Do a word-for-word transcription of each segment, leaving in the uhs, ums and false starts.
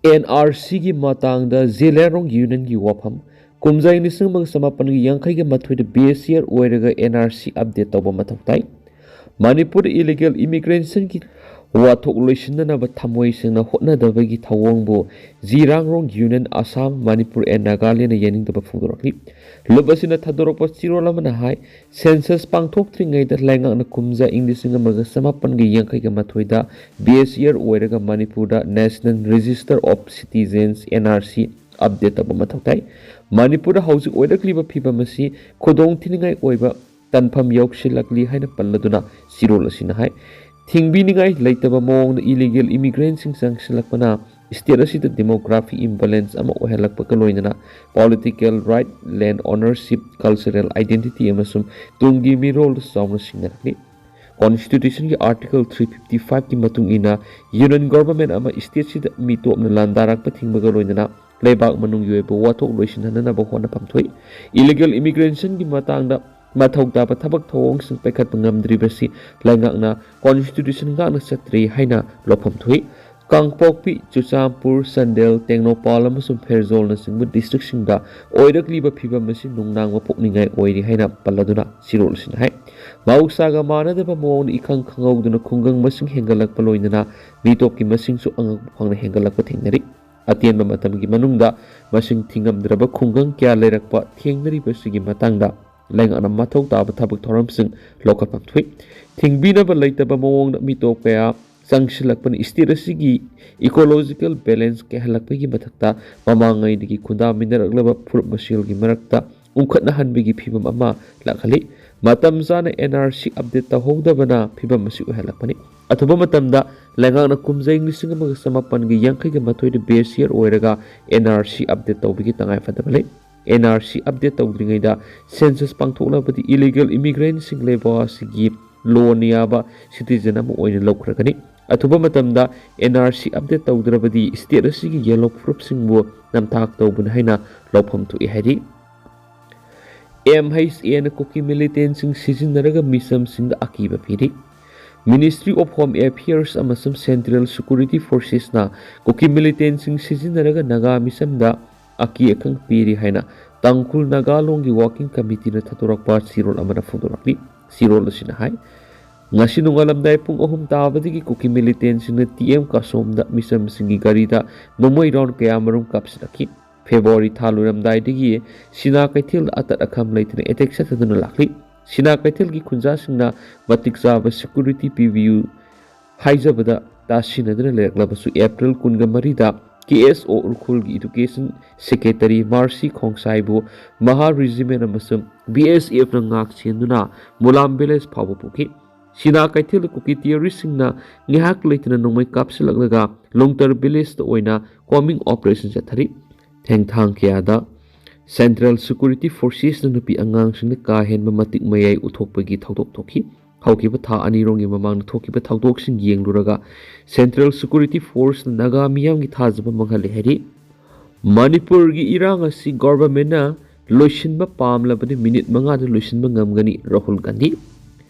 And R ꯁꯤꯒꯤ ꯃꯇꯥꯡꯗ ꯖꯤꯂꯤꯌꯥꯡꯔꯣꯡ ꯌꯨꯅꯤꯌꯟꯒꯤ ꯋꯥꯐꯝ꯫ ꯀꯨꯝꯖꯥ ꯏꯪ ꯂꯤꯁꯤꯡ ꯑꯃꯒ ꯆꯃꯥꯄꯟꯒ ꯌꯥꯡꯈꯩꯒ ꯃꯥꯊꯣꯏꯗ ꯕꯦꯁ ꯌꯔ ꯑꯣꯏꯔꯒ ꯑꯦꯟ ꯑꯥꯔ ꯁꯤ ꯑꯞꯗꯦꯠ ꯇꯧꯕ ꯃꯊꯧ ꯇꯥꯏ꯫ ꯃꯅꯤꯄꯨꯔꯗ ꯏꯂꯤꯒꯦꯜ ꯏꯃꯤꯒ꯭ꯔꯦꯁꯟꯒꯤ ꯋꯥꯊꯣꯛ ꯂꯣꯏꯁꯤꯟꯅꯅꯕ ꯊꯃꯣꯏ ꯁꯦꯡꯅ ꯍꯣꯠꯅꯗꯕꯒꯤ ꯊꯧꯑꯣꯡꯕꯨ ꯖꯤꯂꯤꯌꯥꯡꯔꯣꯡ ꯌꯨꯅꯤꯌꯟ ꯑꯁꯥꯝ, ꯃꯅꯤꯄꯨꯔ and ꯅꯥꯒꯥꯂꯦꯟꯗ ꯌꯥꯅꯤꯡꯗꯕ ꯐꯣꯡꯗꯣꯔꯛꯂꯤ꯫ ꯂꯨꯞ ꯑꯁꯤꯅ ꯊꯥꯗꯣꯔꯛꯄ ꯆꯦꯔꯣꯜ ꯑꯃꯅ ꯍꯥꯏ, ꯁꯦꯟꯁꯁ ꯄꯥꯡꯊꯣꯛꯇ꯭ꯔꯤꯉꯩꯗ ꯂꯩꯉꯥꯛꯅ ꯀꯨꯝꯖꯥ ꯏꯪ ꯂꯤꯁꯤꯡ ꯑꯃꯒ ꯆꯃꯥꯄꯟꯒ ꯌꯥꯡꯈꯩꯒ ꯃꯥꯊꯣꯏꯗ ꯕꯦꯁ ꯌꯔ ꯑꯣꯏꯔꯒ ꯃꯅꯤꯄꯨꯔꯗ National Register of Citizens, N R C, update ꯇꯧꯕ ꯃꯊꯧ ꯇꯥꯏ꯫ ꯃꯅꯤꯄꯨꯔꯗ ꯍꯧꯖꯤꯛ ꯑꯣꯏꯔꯛꯂꯤꯕ ꯐꯤꯕꯝ ꯑꯁꯤ ꯈꯨꯗꯣꯡ ꯊꯤꯅꯤꯡꯉꯥꯏ ꯑꯣꯏꯕ ꯇꯥꯟꯐꯝ ꯌꯧꯁꯤꯜꯂꯛꯂꯤ ꯍꯥꯏꯅ ꯄꯜꯂꯗꯨꯅ ꯆꯦꯔꯣꯜ ꯑꯁꯤꯅ ꯍꯥꯏ, ꯊꯤꯡꯕꯤꯅꯤꯡꯉꯥꯏ ꯂꯩꯇꯕ ꯃꯑꯣꯡꯗ ꯏꯂꯤꯒꯦꯜ ꯏꯃꯤꯒ꯭ꯔꯦꯟꯁꯤꯡ ꯆꯪꯁꯤꯜꯂꯛꯄꯅ ꯁ꯭ꯇꯦꯠ ꯑꯁꯤꯗ ꯗꯦꯃꯣꯒ꯭ꯔꯥꯐꯤ ꯏꯝꯕꯦꯂꯦꯟꯁ ꯑꯃ ꯑꯣꯏꯍꯜꯂꯛꯄꯒ ꯂꯣꯏꯅꯅ ꯄꯣꯂꯤꯇꯤꯀꯦꯜ ꯔꯥꯏꯠ, ꯂꯦꯟ ꯑꯣꯅꯔꯁꯤꯞ, ꯀꯜꯆꯔꯦꯜ ꯑꯥꯏꯗꯦꯟꯇꯤꯇꯤ ꯑꯃꯁꯨꯡ ꯇꯨꯡꯒꯤ ꯃꯤꯔꯣꯜꯗ ꯆꯥꯎꯅ ꯁꯤꯡꯅꯔꯛꯂꯤ꯫ ꯀꯣꯟꯁꯇꯤꯇ꯭ꯌꯨꯁꯟꯒꯤ ꯑꯥꯔꯇꯤꯀꯜ ꯊ꯭ꯔꯤ ꯐꯤꯐꯇꯤ ꯐꯥꯏꯚꯀꯤ ꯃꯇꯨꯡ ꯏꯟꯅ ꯌꯨꯅꯤꯌꯟ ꯒꯣꯚꯔꯟꯃꯦꯟꯠ ꯑꯃ ꯁ꯭ꯇꯦꯠꯁꯤꯗ ꯃꯤꯇꯣꯞꯅ ꯂꯥꯟꯗꯥꯔꯛꯄ ꯊꯤꯡꯕꯒ ꯂꯣꯏꯅꯅ ꯂꯩꯕꯥꯛ ꯃꯅꯨꯡꯒꯤ ꯑꯣꯏꯕ ꯋꯥꯊꯣꯛ ꯂꯣꯏꯁꯤꯟꯍꯟꯅꯅꯕ ꯍꯣꯠꯅꯐꯝ ꯊꯣꯛꯏ꯫ ꯏꯂꯤꯒꯦꯜ ꯏꯃꯤꯒ꯭ꯔꯦꯁꯟꯒꯤ ꯃꯇꯥꯡꯗ ꯃꯊꯧ ꯇꯥꯕ ꯊꯕꯛ ꯊꯧꯑꯣꯡꯁꯤꯡ ꯄꯥꯏꯈꯠꯄ ꯉꯝꯗ꯭ꯔꯤꯕꯁꯤ ꯂꯩꯉꯥꯛꯅ ꯀꯣꯟꯁꯇꯤꯇ꯭ꯌꯨꯁꯟ ꯉꯥꯛꯅ ꯆꯠꯇ꯭ꯔꯤ ꯍꯥꯏꯅ ꯂꯧꯐꯝ ꯊꯣꯛꯏ꯫ ꯀꯥꯡꯄꯣꯛꯄꯤ, ꯆꯨꯔꯆꯥꯟꯄꯨꯔ, ꯆꯥꯟꯗꯦꯜ, ꯇꯦꯡꯅꯧꯄꯥꯜ ꯑꯃꯁꯨꯡ ꯐꯦꯔꯖꯣꯜꯅꯆꯤꯡꯕ ꯗꯤꯁꯇ꯭ꯔꯤꯛꯁꯤꯡꯗ ꯑꯣꯏꯔꯛꯂꯤꯕ ꯐꯤꯕꯝ ꯑꯁꯤ ꯅꯨꯡꯅꯥꯡꯕ ꯄꯣꯛꯅꯤꯡꯉꯥꯏ ꯑꯣꯏꯔꯤ ꯍꯥꯏꯅ ꯄꯜꯂꯗꯨꯅ ꯆꯦꯔꯣꯜ ꯑꯁꯤꯅ ꯍꯥꯏ꯫ ꯃꯍꯧꯁꯥꯒ ꯃꯥꯟꯅꯗꯕ ꯃꯑꯣꯡꯗ ꯏꯈꯪ ꯈꯪꯍꯧꯗꯅ ꯈꯨꯡꯒꯪ ꯃꯁꯤꯡ ꯍꯦꯟꯒꯠꯂꯛꯄ ꯂꯣꯏꯅꯅ ꯃꯤꯇꯣꯞꯀꯤ ꯃꯁꯤꯡꯁꯨ ꯑꯉꯛꯄ ꯐꯪꯅ ꯍꯦꯟꯒꯠꯂꯛꯄ ꯊꯦꯡꯅꯔꯤ꯫ ꯑꯇꯦꯟꯕ ꯃꯇꯝꯒꯤ ꯃꯅꯨꯡꯗ ꯃꯁꯤꯡ ꯊꯤꯉꯝꯗ꯭ꯔꯕ ꯈꯨꯡꯒꯪ ꯀꯌꯥ ꯂꯩꯔꯛꯄ ꯊꯦꯡꯅꯔꯤꯕꯁꯤꯒꯤ ꯃꯇꯥꯡꯗ ꯂꯩꯉꯥꯛꯅ ꯃꯊꯧ ꯇꯥꯕ ꯊꯕꯛ ꯊꯧꯔꯝꯁꯤꯡ ꯂꯧꯈꯠꯐꯝ ꯊꯣꯛꯏ꯫ ꯊꯤꯡꯕꯤꯅꯕ ꯂꯩꯇꯕ ꯃꯑꯣꯡꯗ ꯃꯤꯇꯣꯞ ꯀꯌꯥ ꯆꯪꯁꯤꯜꯂꯛꯄꯅ ꯁ꯭ꯇꯦꯠ ꯑꯁꯤꯒꯤ ꯏꯀꯣꯂꯣꯖꯤꯀꯦꯜ ꯕꯦꯂꯦꯟꯁ ꯀꯥꯏꯍꯜꯂꯛꯄꯒꯤ ꯃꯊꯛꯇ ꯃꯃꯥꯡꯉꯩꯗꯒꯤ ꯈꯨꯟꯗꯥꯃꯤꯟꯅꯔꯛꯂꯕ ꯐꯨꯔꯨꯞ ꯃꯁꯦꯜꯒꯤ ꯃꯔꯛꯇ ꯎꯪꯈꯠꯅꯍꯟꯕꯒꯤ ꯐꯤꯕꯝ ꯑꯃ ꯂꯥꯛꯍꯜꯂꯤ꯫ ꯃꯇꯝ ꯆꯥꯅ N R C ꯑꯞꯗꯦꯠ ꯇꯧꯍꯧꯗꯕꯅ ꯐꯤꯕꯝ ꯑꯁꯤ ꯑꯣꯏꯍꯜꯂꯛꯄꯅꯤ꯫ ꯑꯊꯨꯕ ꯃꯇꯝꯗ ꯂꯩꯉꯥꯛꯅ ꯀꯨꯝꯖꯥ ꯏꯪ ꯂꯤꯁꯤꯡ ꯑꯃꯒ ꯆꯃꯥꯄꯟꯒ ꯌꯥꯡꯈꯩꯒ ꯃꯥꯊꯣꯏꯗ ꯕꯦꯁ ꯌꯔ ꯑꯣꯏꯔꯒ N R C ꯑꯞꯗꯦꯠ ꯇꯧꯕꯒꯤ ꯇꯉꯥꯏ ꯐꯗꯕ ꯂꯩ꯫ N R C ꯑꯞꯗꯦꯠ ꯇꯧꯗ꯭ꯔꯤꯉꯩꯗ ꯁꯦꯟꯁꯁ ꯄꯥꯡꯊꯣꯛꯂꯕꯗꯤ ꯏꯂꯤꯒꯦꯜ ꯏꯃꯤꯒ꯭ꯔꯦꯟꯠꯁꯤꯡ ꯂꯩꯕꯥꯛ ꯑꯁꯤꯒꯤ ꯂꯣꯟꯅ ꯌꯥꯕ ꯁꯤꯇꯤꯖꯟ ꯑꯃ ꯑꯣꯏꯅ ꯂꯧꯈ꯭ꯔꯒꯅꯤ꯫ ꯑꯊꯨꯕ ꯃꯇꯝꯗ N R C ꯑꯞꯗꯦꯠ ꯇꯧꯗ꯭ꯔꯕꯗꯤ ꯁ꯭ꯇꯦꯠ ꯑꯁꯤꯒꯤ ꯌꯦꯜꯂꯣ ꯐꯨꯔꯨꯞꯁꯤꯡꯕꯨ ꯅꯝꯊꯥꯛ ꯇꯧꯕꯅꯤ ꯍꯥꯏꯅ ꯂꯧꯐꯝ ꯊꯣꯛꯏ ꯍꯥꯏꯔꯤ꯫ M H A ꯅ ꯀꯨꯀꯤ ꯃꯤꯂꯤꯇꯦꯟꯠꯁꯤꯡ ꯁꯤꯖꯤꯟꯅꯔꯒ ꯃꯤꯆꯝꯁꯤꯡꯗ ꯑꯀꯤꯕ ꯄꯤꯔꯤ꯫ Ministry of Home Affairs ꯑꯃꯁꯨꯡ Central Security Forcesꯅ ꯀꯨꯀꯤ militantꯁꯤꯡ ꯁꯤꯖꯤꯟꯅꯔꯒ ꯅꯥꯒꯥ ꯃꯤꯆꯝꯗ ꯑꯀꯤ ꯑꯈꯪ ꯄꯤꯔꯤ ꯍꯥꯏꯅ ꯇꯥꯡꯈꯨꯜ ꯅꯥꯒꯥ ꯂꯣꯟꯒꯤ Working Committeeꯅ ꯊꯥꯗꯣꯔꯛꯄ ꯆꯦꯔꯣꯜ ꯑꯃꯅ ꯐꯣꯡꯗꯣꯔꯛꯂꯤ꯫ ꯆꯦꯔꯣꯜ ꯑꯁꯤꯅ ꯍꯥꯏ, ꯉꯁꯤ ꯅꯣꯡꯉꯥꯜꯂꯝꯗꯥꯏ ꯄꯨꯡ ꯑꯍꯨꯝ ꯇꯥꯕꯗꯒꯤ ꯀꯨꯀꯤ militantꯁꯤꯡꯅ ꯇꯤ ꯑꯦꯝ ꯀꯥꯁꯣꯝꯗ ꯃꯤꯆꯝꯁꯤꯡꯒꯤ ꯒꯥꯔꯤꯗ ꯅꯣꯡꯃꯩ round ꯀꯌꯥꯃꯔꯨꯝ ꯀꯥꯞꯁꯤꯜꯂꯛꯈꯤ꯫ February ꯊꯥ ꯂꯣꯏꯔꯝꯗꯥꯏꯗꯒꯤ ꯁꯤꯅꯥ ꯀꯩꯊꯦꯜꯗ ꯑꯇꯠ ꯑꯈꯝ ꯂꯩꯇꯅ attack ꯆꯠꯊꯗꯨꯅ ꯂꯥꯛꯂꯤ꯫ ꯁꯤꯅꯥ ꯀꯩꯊꯦꯜꯒꯤ ꯈꯨꯟꯖꯥꯁꯤꯡꯅ ꯃꯇꯤꯛ ꯆꯥꯕ security ꯄꯤꯕꯤꯌꯨ ꯍꯥꯏꯖꯕꯗ ꯇꯥꯁꯤꯟꯅꯗꯨꯅ ꯂꯩꯔꯛꯂꯕꯁꯨ, April ꯀꯨꯟꯒ ꯃꯔꯤꯗ ꯀꯦ ꯑꯦꯁ ꯑꯣ ꯎꯈ꯭ꯔꯨꯜꯒꯤ Education Secretary ꯃꯥꯔꯁꯤ ꯈꯣꯡꯁꯥꯏꯕꯨ ꯃꯍꯥ Regiment ꯑꯃꯁꯨꯡ ꯕꯤ ꯑꯦꯁ ꯑꯦꯐꯅ ꯉꯥꯛ ꯁꯦꯟꯗꯨꯅ ꯃꯨꯂꯥꯝ village ꯐꯥꯎꯕ ꯄꯨꯈꯤ꯫ ꯁꯤꯅꯥ ꯀꯩꯊꯦꯜꯗ ꯀꯨꯀꯤ terroristꯁꯤꯡꯅ ꯉꯥꯏꯍꯥꯛ ꯂꯩꯇꯅ ꯅꯣꯡꯃꯩ ꯀꯥꯞꯁꯤꯜꯂꯛꯂꯒ ꯂꯣꯡꯇꯔ villageꯇ ꯑꯣꯏꯅ combing operation ꯆꯠꯊꯔꯤ꯫ ꯊꯦꯡꯊꯥꯡ ꯀꯌꯥꯗ Central Security Forcesꯅ ꯅꯨꯄꯤ ꯑꯉꯥꯡꯁꯤꯡꯗ ꯀꯥ ꯍꯦꯟꯕ ꯃꯇꯤꯛ ꯃꯌꯥꯏ ꯎꯠꯊꯣꯛꯄꯒꯤ ꯊꯧꯗꯣꯛ ꯊꯣꯛꯈꯤ꯫ ꯍꯧꯈꯤꯕ ꯊꯥ ꯑꯅꯤꯔꯣꯝꯒꯤ ꯃꯃꯥꯡꯗ ꯊꯣꯛꯈꯤꯕ ꯊꯧꯗꯣꯛꯁꯤꯡ ꯌꯦꯡꯂꯨꯔꯒ Central Security Forceꯅ ꯅꯥꯒꯥ ꯃꯤꯌꯥꯝꯒꯤ ꯊꯥꯖꯕ ꯃꯥꯡꯍꯜꯂꯦ ꯍꯥꯏꯔꯤ꯫ ꯃꯅꯤꯄꯨꯔꯒꯤ ꯏꯔꯥꯡ ꯑꯁꯤ governmentꯅ ꯂꯣꯏꯁꯤꯟꯕ ꯄꯥꯝꯂꯕꯗꯤ ꯃꯤꯅꯤꯠ ꯃꯉꯥꯗ ꯂꯣꯏꯁꯤꯟꯕ ꯉꯝꯒꯅꯤ, ꯔꯥꯍꯨꯜ ꯒꯥꯟꯙꯤ꯫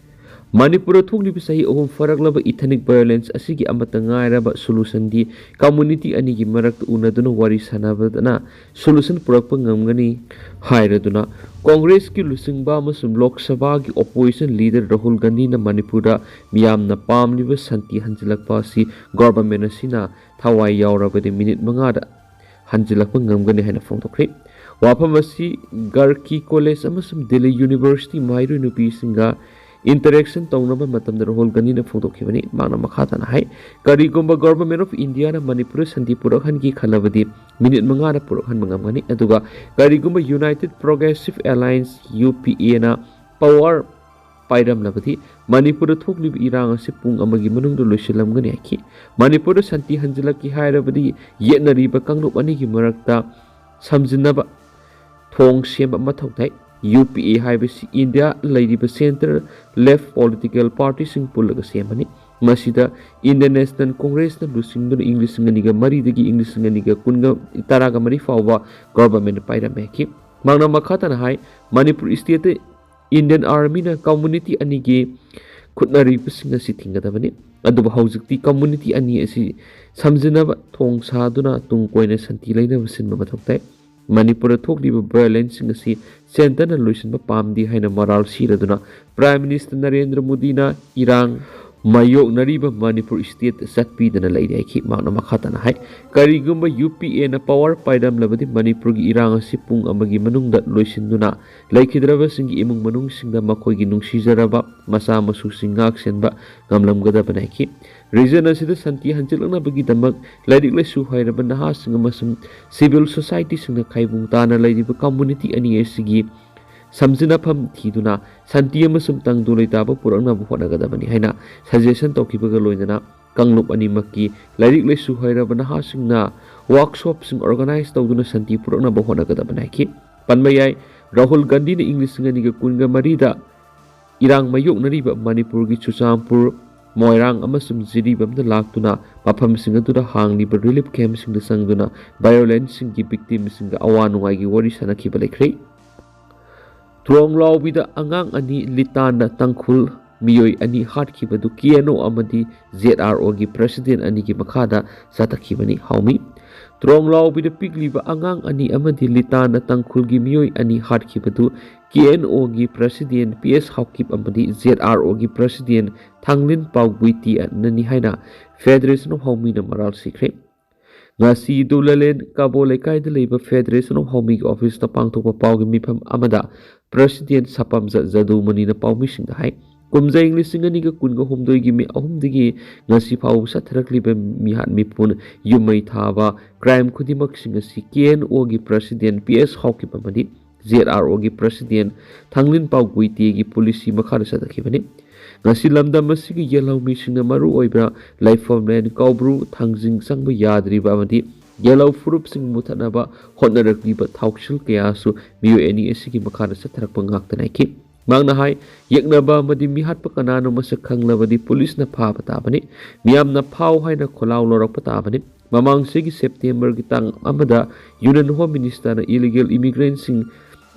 ꯃꯅꯤꯄꯨꯔꯗ ꯊꯣꯛꯂꯤꯕ ꯆꯍꯤ ꯑꯍꯨꯝ ꯐꯥꯔꯛꯂꯕ ethnic violence ꯑꯁꯤꯒꯤ ꯑꯃꯠꯇ ꯉꯥꯏꯔꯕ solutionꯗꯤ community ꯑꯅꯤꯒꯤ ꯃꯔꯛꯇ ꯎꯅꯗꯨꯅ ꯋꯥꯔꯤ ꯁꯥꯟꯅꯕꯗꯅ solution ꯄꯨꯔꯛꯄ ꯉꯝꯒꯅꯤ ꯍꯥꯏꯔꯗꯨꯅ, ꯀꯣꯡꯒ꯭ꯔꯦꯁꯀꯤ ꯂꯨꯆꯤꯡꯕ ꯑꯃꯁꯨꯡ ꯂꯣꯛ ꯁꯚꯥꯒꯤ opposition leader ꯔꯥꯍꯨꯜ ꯒꯥꯟꯙꯤꯅ ꯃꯅꯤꯄꯨꯔꯗ ꯃꯤꯌꯥꯝꯅ ꯄꯥꯝꯂꯤꯕ ꯁꯥꯟꯇꯤ ꯍꯟꯖꯤꯜꯂꯛꯄ ꯑꯁꯤ government ꯑꯁꯤꯅ ꯊꯋꯥꯏ ꯌꯥꯎꯔꯕꯗꯤ ꯃꯤꯅꯤꯠ ꯃꯉꯥꯗ ꯍꯟꯖꯤꯜꯂꯛꯄ ꯉꯝꯒꯅꯤ ꯍꯥꯏꯅ ꯐꯣꯡꯗꯣꯛꯈ꯭ꯔꯦ꯫ ꯋꯥꯐꯝ ꯑꯁꯤ ꯒꯔꯀꯤ College ꯑꯃꯁꯨꯡ ꯗꯤꯜꯂꯤ University ꯃꯍꯩꯔꯣꯏ ꯅꯨꯄꯤꯁꯤꯡꯒ interaction ꯇꯧꯅꯕ ꯃꯇꯝꯗ ꯔꯥꯍꯨꯜ ꯒꯥꯟꯙꯤꯅ ꯐꯣꯡꯗꯣꯛꯈꯤꯕꯅꯤ꯫ ꯃꯍꯥꯛꯅ ꯃꯈꯥ ꯇꯥꯅ ꯍꯥꯏ, ꯀꯔꯤꯒꯨꯝꯕ Government of Indiaꯅ ꯃꯅꯤꯄꯨꯔꯗ ꯁꯥꯟꯇꯤ ꯄꯨꯔꯛꯍꯟꯒꯦ ꯈꯜꯂꯕꯗꯤ ꯃꯤꯅꯤꯠ ꯃꯉꯥꯗ ꯄꯨꯔꯛꯍꯟꯕ ꯉꯝꯒꯅꯤ꯫ ꯑꯗꯨꯒ ꯀꯔꯤꯒꯨꯝꯕ United Progressive Alliance, UPAꯅ power ꯄꯥꯏꯔꯝꯂꯕꯗꯤ ꯃꯅꯤꯄꯨꯔꯗ ꯊꯣꯛꯂꯤꯕ ꯏꯔꯥꯡ ꯑꯁꯤ ꯄꯨꯡ ꯑꯃꯒꯤ ꯃꯅꯨꯡꯗ ꯂꯣꯏꯁꯤꯜꯂꯝꯒꯅꯤ ꯍꯥꯏꯈꯤ꯫ ꯃꯅꯤꯄꯨꯔꯗ ꯁꯥꯟꯇꯤ ꯍꯟꯖꯤꯜꯂꯛꯀꯦ ꯍꯥꯏꯔꯕꯗꯤ ꯌꯦꯠꯅꯔꯤꯕ ꯀꯥꯡꯂꯨꯞ ꯑꯅꯤꯒꯤ ꯃꯔꯛꯇ ꯁꯝꯖꯤꯟꯅꯕ ꯊꯣꯡ ꯁꯦꯝꯕ ꯃꯊꯧ ꯇꯥꯏ꯫ UPA ꯍꯥꯏꯕꯁꯤ India ꯂꯩꯔꯤꯕ centre left political partyꯁꯤꯡ ꯄꯨꯜꯂꯒ ꯁꯦꯝꯕꯅꯤ꯫ ꯃꯁꯤꯗ Indian National Congressꯅ ꯂꯨꯆꯤꯡꯗꯨꯅ ꯏꯪ ꯂꯤꯁꯤꯡ ꯑꯅꯤꯒ ꯃꯔꯤꯗꯒꯤ ꯏꯪ ꯂꯤꯁꯤꯡ ꯑꯅꯤꯒ ꯀꯨꯟꯒ ꯇꯔꯥꯒ ꯃꯔꯤ ꯐꯥꯎꯕ government ꯄꯥꯏꯔꯝꯃꯦ ꯍꯥꯏꯈꯤ꯫ ꯃꯍꯥꯛꯅ ꯃꯈꯥ ꯇꯥꯅ ꯍꯥꯏ, ꯃꯅꯤꯄꯨꯔ stateꯇ Indian Armyꯅ community ꯑꯅꯤꯒꯤ ꯐꯨꯠꯅꯔꯤꯕꯁꯤꯡ ꯑꯁꯤ ꯊꯤꯡꯒꯗꯕꯅꯤ꯫ ꯑꯗꯨꯕꯨ ꯍꯧꯖꯤꯛꯇꯤ ꯀꯝꯃ꯭ꯌꯨꯅꯤꯇꯤ ꯑꯅꯤ ꯑꯁꯤ ꯁꯝꯖꯤꯟꯅꯕ ꯊꯣꯡ ꯁꯥꯗꯨꯅ ꯇꯨꯡ ꯀꯣꯏꯅ ꯁꯥꯟꯇꯤ ꯂꯩꯅꯕ ꯁꯤꯟꯕ ꯃꯊꯧ ꯇꯥꯏ꯫ ꯃꯅꯤꯄꯨꯔꯗ ꯊꯣꯛꯂꯤꯕ ꯚꯥꯏꯑꯣꯂꯦꯟꯁꯁꯤꯡ ꯑꯁꯤ ꯁꯦꯟꯇꯔꯅ ꯂꯣꯏꯁꯤꯟꯕ ꯄꯥꯝꯗꯦ ꯍꯥꯏꯅ ꯃꯔꯥꯜ ꯁꯤꯔꯗꯨꯅ ꯄ꯭ꯔꯥꯏꯝ ꯃꯤꯅꯤꯁꯇꯔ ꯅꯔꯦꯟꯗ꯭ꯔ ꯃꯣꯗꯤꯅ ꯏꯔꯥꯡ ꯃꯥꯌꯣꯛꯅꯔꯤꯕ ꯃꯅꯤꯄꯨꯔ ꯁ꯭ꯇꯦꯠꯇ ꯆꯠꯄꯤꯗꯅ ꯂꯩꯔꯤ ꯍꯥꯏꯈꯤ꯫ ꯃꯍꯥꯛꯅ ꯃꯈꯥ ꯇꯥꯅ ꯍꯥꯏ, ꯀꯔꯤꯒꯨꯝꯕ ꯌꯨ ꯄꯤ ꯑꯦꯅ ꯄꯋꯥꯔ ꯄꯥꯏꯔꯝꯂꯕꯗꯤ ꯃꯅꯤꯄꯨꯔꯒꯤ ꯏꯔꯥꯡ ꯑꯁꯤ ꯄꯨꯡ ꯑꯃꯒꯤ ꯃꯅꯨꯡꯗ ꯂꯣꯏꯁꯤꯟꯗꯨꯅ ꯂꯩꯈꯤꯗ꯭ꯔꯕꯁꯤꯡꯒꯤ ꯏꯃꯨꯡ ꯃꯅꯨꯡꯁꯤꯡꯗ ꯃꯈꯣꯏꯒꯤ ꯅꯨꯡꯁꯤꯖꯔꯕ ꯃꯆꯥ ꯃꯁꯨꯁꯤꯡ ꯉꯥꯛ ꯁꯦꯟꯕ ꯉꯝꯂꯝꯒꯗꯕꯅꯤ ꯍꯥꯏꯈꯤ꯫ ꯔꯤꯖꯟ ꯑꯁꯤꯗ ꯁꯥꯟꯇꯤ ꯍꯟꯖꯤꯜꯂꯛꯅꯕꯒꯤꯗꯃꯛ ꯂꯥꯏꯔꯤꯛ ꯂꯥꯏꯁꯨ ꯍꯩꯔꯕ ꯅꯍꯥꯁꯤꯡ ꯑꯃꯁꯨꯡ ꯁꯤꯚꯤꯜ ꯁꯣꯁꯥꯏꯇꯤꯁꯤꯡꯅ ꯈꯥꯏꯕꯨꯡ ꯇꯥꯅ ꯂꯩꯔꯤꯕ ꯀꯝꯃꯨꯅꯤꯇꯤ ꯑꯅꯤ ꯑꯁꯤꯒꯤ ꯁꯝꯖꯤꯟꯅꯐꯝ ꯊꯤꯗꯨꯅ ꯁꯥꯟꯇꯤ ꯑꯃꯁꯨꯡ ꯇꯪꯗꯨ ꯂꯩꯇꯥꯕ ꯄꯨꯔꯛꯅꯕ ꯍꯣꯠꯅꯒꯗꯕꯅꯤ ꯍꯥꯏꯅ ꯁꯖꯦꯁꯟ ꯇꯧꯈꯤꯕꯒ ꯂꯣꯏꯅꯅ ꯀꯥꯡꯂꯨꯞ ꯑꯅꯤꯃꯛꯀꯤ ꯂꯥꯏꯔꯤꯛ ꯂꯥꯏꯁꯨ ꯍꯩꯔꯕ ꯅꯍꯥꯁꯤꯡꯅ ꯋꯥꯔꯛꯁꯣꯞꯁꯤꯡ ꯑꯣꯔꯒꯅꯥꯏꯖ ꯇꯧꯗꯨꯅ ꯁꯥꯟꯇꯤ ꯄꯨꯔꯛꯅꯕ ꯍꯣꯠꯅꯒꯗꯕꯅꯤ ꯍꯥꯏꯈꯤ꯫ ꯄꯟꯕ ꯌꯥꯏ, ꯔꯥꯍꯨꯜ ꯒꯥꯟꯙꯤꯅ ꯏꯪ ꯂꯤꯁꯤꯡ ꯑꯅꯤꯒ ꯀꯨꯟꯒ ꯃꯔꯤꯗ ꯏꯔꯥꯡ ꯃꯥꯌꯣꯛꯅꯔꯤꯕ ꯃꯅꯤꯄꯨꯔꯒꯤ ꯆꯨꯔꯆꯥꯟꯄꯨꯔ, ꯃꯣꯏꯔꯥꯡ ꯑꯃꯁꯨꯡ ꯖꯤꯔꯤꯕꯥꯝꯗ ꯂꯥꯛꯇꯨꯅ ꯃꯐꯝꯁꯤꯡ ꯑꯗꯨꯗ ꯍꯥꯡꯂꯤꯕ ꯔꯤꯂꯤꯐ ꯀꯦꯝꯞꯁꯤꯡꯗ ꯆꯪꯗꯨꯅ ꯚꯥꯏꯑꯣꯂꯦꯟꯁꯁꯤꯡꯒꯤ ꯚꯤꯛꯇꯤꯝꯁꯤꯡꯒ ꯑꯋꯥ ꯅꯨꯡꯉꯥꯏꯒꯤ ꯋꯥꯔꯤ ꯁꯥꯟꯅꯈꯤꯕ ꯂꯩꯈ꯭ꯔꯦ꯫ ꯇ꯭ꯔꯣꯡꯂꯥꯎꯕꯤꯗ ꯑꯉꯥꯡ ꯑꯅꯤ ꯂꯤꯇꯥꯟꯅ ꯇꯥꯡꯈꯨꯜ ꯃꯤꯑꯣꯏ ꯑꯅꯤ ꯍꯥꯠꯈꯤꯕꯗꯨ ꯀꯦ ꯑꯦꯟ ꯑꯣ ꯑꯃꯗꯤ ꯖꯦꯠ ꯑꯥꯔ ꯑꯣꯒꯤ ꯄ꯭ꯔꯁꯤꯗꯦꯟ ꯑꯅꯤꯒꯤ ꯃꯈꯥꯗ ꯆꯠꯊꯈꯤꯕꯅꯤ꯫ ꯍꯥꯎꯃꯤ꯫ ꯇ꯭ꯔꯣꯡꯂꯥꯎꯕꯤꯗ ꯄꯤꯛꯂꯤꯕ ꯑꯉꯥꯡ ꯑꯅꯤ ꯑꯃꯗꯤ ꯂꯤꯇꯥꯟꯅ ꯇꯥꯡꯈꯨꯜꯒꯤ ꯃꯤꯑꯣꯏ ꯑꯅꯤ ꯍꯥꯠꯈꯤꯕꯗꯨ ꯀꯦ ꯑꯦꯟ ꯑꯣꯒꯤ ꯄ꯭ꯔꯁꯤꯗꯦꯟ ꯄꯤ ꯑꯦꯁ ꯍꯥꯎꯀꯤꯞ ꯑꯃꯗꯤ ꯖꯦꯠ ꯑꯥꯔ ꯑꯣꯒꯤ ꯄ꯭ꯔꯁꯤꯗꯦꯟ ꯊꯥꯡꯂꯤꯟ ꯄꯥꯎ ꯒꯨꯏꯇꯤ ꯑꯅꯅꯤ ꯍꯥꯏꯅ ꯐꯦꯗꯔꯦꯁꯟ ꯑꯣꯐ ꯍꯥꯎꯃꯤꯅ ꯃꯔꯥꯜ ꯁꯤꯈ꯭ꯔꯦ꯫ ꯉꯁꯤ ꯗꯨꯂꯥꯂꯦꯟ ꯀꯥꯕꯣ ꯂꯩꯀꯥꯏꯗ ꯂꯩꯕ ꯐꯦꯗꯔꯦꯁꯟ ꯑꯣꯐ ꯍꯥꯎꯃꯤꯒꯤ ꯑꯣꯐꯤꯁꯇ ꯄꯥꯡꯊꯣꯛꯄ ꯄꯥꯎꯒꯤ ꯃꯤꯐꯝ ꯑꯃꯗ ꯄ꯭ꯔꯁꯤꯗꯦꯟ ꯁꯄꯥꯝꯖ ꯖꯗꯨꯃꯅꯤꯅ ꯄꯥꯎꯃꯤꯁꯤꯡꯗ ꯍꯥꯏ, ꯀꯨꯝꯖꯥ ꯏꯪ ꯂꯤꯁꯤꯡ ꯑꯅꯤꯒ ꯀꯨꯟꯒ ꯍꯨꯝꯗꯣꯏꯒꯤ ꯃꯦ ꯑꯍꯨꯝꯗꯒꯤ ꯉꯁꯤ ꯐꯥꯎꯕ ꯆꯠꯊꯔꯛꯂꯤꯕ ꯃꯤꯍꯥꯠ ꯃꯤꯄꯨꯟ, ꯌꯨꯝ ꯃꯩ ꯊꯥꯕ, ꯀ꯭ꯔꯥꯏꯝ ꯈꯨꯗꯤꯡꯃꯛꯁꯤꯡ ꯑꯁꯤ ꯀꯦ ꯑꯦꯟ ꯑꯣꯒꯤ ꯄ꯭ꯔꯁꯤꯗꯦꯟ ꯄꯤ ꯑꯦꯁ ꯍꯥꯎꯀꯤꯞ ꯑꯃꯗꯤ ꯖꯦꯠ ꯑꯥꯔ ꯑꯣꯒꯤ ꯄ꯭ꯔꯁꯤꯗꯦꯟ ꯊꯥꯡꯂꯤꯟ ꯄꯥꯎ ꯒꯨꯏꯇꯦꯒꯤ ꯄꯣꯂꯤꯁꯤ ꯃꯈꯥꯗ ꯆꯠꯊꯈꯤꯕꯅꯤ꯫ ꯉꯁꯤ ꯂꯝꯗꯝ ꯑꯁꯤꯒꯤ ꯌꯦꯜꯍꯧꯃꯤꯁꯤꯡꯅ ꯃꯔꯨꯑꯣꯏꯕ ꯂꯥꯏꯐꯝꯂꯦꯟ, ꯀꯧꯕ꯭ꯔꯨ, ꯊꯥꯡꯖꯤꯡ ꯆꯪꯕ ꯌꯥꯗ꯭ꯔꯤꯕ ꯑꯃꯗꯤ ꯌꯦꯜꯍꯧ ꯐꯨꯔꯨꯞꯁꯤꯡ ꯃꯨꯊꯠꯅꯕ ꯍꯣꯠꯅꯔꯛꯂꯤꯕ ꯊꯧꯁꯤꯜ ꯀꯌꯥꯁꯨ ꯃꯤꯑꯣꯏ ꯑꯅꯤ ꯑꯁꯤꯒꯤ ꯃꯈꯥꯗ ꯆꯠꯊꯔꯛꯄ ꯉꯥꯛꯇ ꯅꯥꯏꯈꯤ꯫ ꯃꯍꯥꯛꯅ ꯍꯥꯏ, ꯌꯦꯛꯅꯕ ꯑꯃꯗꯤ ꯃꯤꯍꯥꯠꯄ ꯀꯅꯥꯅꯣ ꯃꯁꯛ ꯈꯪꯂꯕꯗꯤ ꯄꯨꯂꯤꯁꯅ ꯐꯥꯕ ꯇꯥꯕꯅꯤ, ꯃꯤꯌꯥꯝꯅ ꯐꯥꯎ ꯍꯥꯏꯅ ꯈꯣꯜꯂꯥꯎ ꯂꯧꯔꯛꯄ ꯇꯥꯕꯅꯤ꯫ ꯃꯃꯥꯡ ꯆꯍꯤꯒꯤ ꯁꯦꯞꯇꯦꯝꯕꯔꯒꯤ ꯇꯥꯡ ꯑꯃꯗ ꯌꯨꯅꯤꯌꯟ ꯍꯣꯝ ꯃꯤꯅꯤꯁꯇꯔꯅ ꯏꯂꯤꯒꯦꯜ ꯏꯃꯤꯒ꯭ꯔꯦꯟꯁꯤꯡ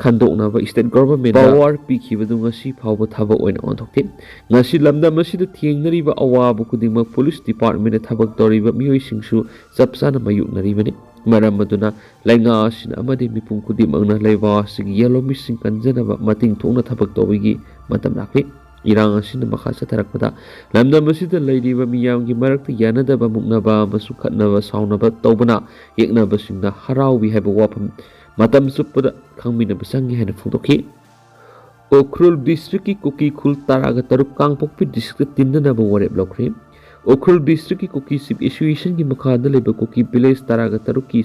ꯈꯟꯗꯣꯛꯅꯕ state government power ꯄꯤꯈꯤꯕꯗꯨ ꯉꯁꯤ ꯐꯥꯎꯕ ꯊꯕꯛ ꯑꯣꯏꯅ ꯑꯣꯟꯊꯣꯛꯇꯦ꯫ ꯉꯁꯤ ꯂꯝꯗꯝ ꯑꯁꯤꯗ ꯊꯦꯡꯅꯔꯤꯕ ꯑꯋꯥꯕ ꯈꯨꯗꯤꯡꯃꯛ police department ꯊꯕꯛ ꯇꯧꯔꯤꯕ ꯃꯤꯑꯣꯏꯁꯤꯡꯁꯨ ꯆꯞ ꯆꯥꯅ ꯃꯥꯌꯣꯛꯅꯔꯤꯕꯅꯤ꯫ ꯃꯔꯝ ꯑꯗꯨꯅ ꯂꯩꯉꯥꯛ ꯑꯁꯤꯅ ꯑꯃꯗꯤ ꯃꯤꯄꯨꯝ ꯈꯨꯗꯤꯡꯃꯛꯅ ꯂꯩꯕꯥꯛ ꯑꯁꯤꯒꯤ ꯌꯦꯜꯍꯧꯃꯤꯁꯤꯡ ꯀꯟꯖꯅꯕ ꯃꯇꯤꯡ ꯊꯣꯛꯅ ꯊꯕꯛ ꯇꯧꯕꯒꯤ ꯃꯇꯝ ꯂꯥꯛꯂꯤ꯫ ꯏꯔꯥꯡ ꯑꯁꯤꯅ ꯃꯈꯥ ꯆꯠꯊꯔꯛꯄꯗ ꯂꯝꯗꯝ ꯑꯁꯤꯗ ꯂꯩꯔꯤꯕ ꯃꯤꯌꯥꯝꯒꯤ ꯃꯔꯛꯇ ꯌꯥꯅꯗꯕ, ꯃꯨꯛꯅꯕ ꯑꯃꯁꯨꯡ ꯈꯠꯅꯕ ꯁꯥꯎꯅꯕ ꯇꯧꯕꯅ ꯌꯦꯛꯅꯕꯁꯤꯡꯗ ꯍꯔꯥꯎꯏ ꯍꯥꯏꯕ ꯋꯥꯐꯝ ꯃꯇꯝ ꯆꯨꯞꯄꯗ ꯈꯪꯃꯤꯟꯅꯕ ꯆꯪꯏ ꯍꯥꯏꯅ ꯐꯣꯡꯗꯣꯛꯈꯤ꯫ ꯎꯈ꯭ꯔꯨꯜ district ꯀꯤ ꯀꯨꯀꯤ ꯈꯨꯜ ꯇꯔꯥꯒ ꯇꯔꯨꯛ ꯀꯥꯡꯄꯣꯛꯄꯤ district ꯇ ꯇꯤꯟꯅꯅꯕ ꯋꯥꯔꯦꯞ ꯂꯧꯈ꯭ꯔꯦ꯫ ꯎꯈ꯭ꯔꯨꯜ district ꯀꯤ ꯀꯨꯀꯤ chief association ꯒꯤ ꯃꯈꯥꯗ ꯂꯩꯕ ꯀꯨꯀꯤ village ꯇꯔꯥꯒ ꯇꯔꯨꯛꯀꯤ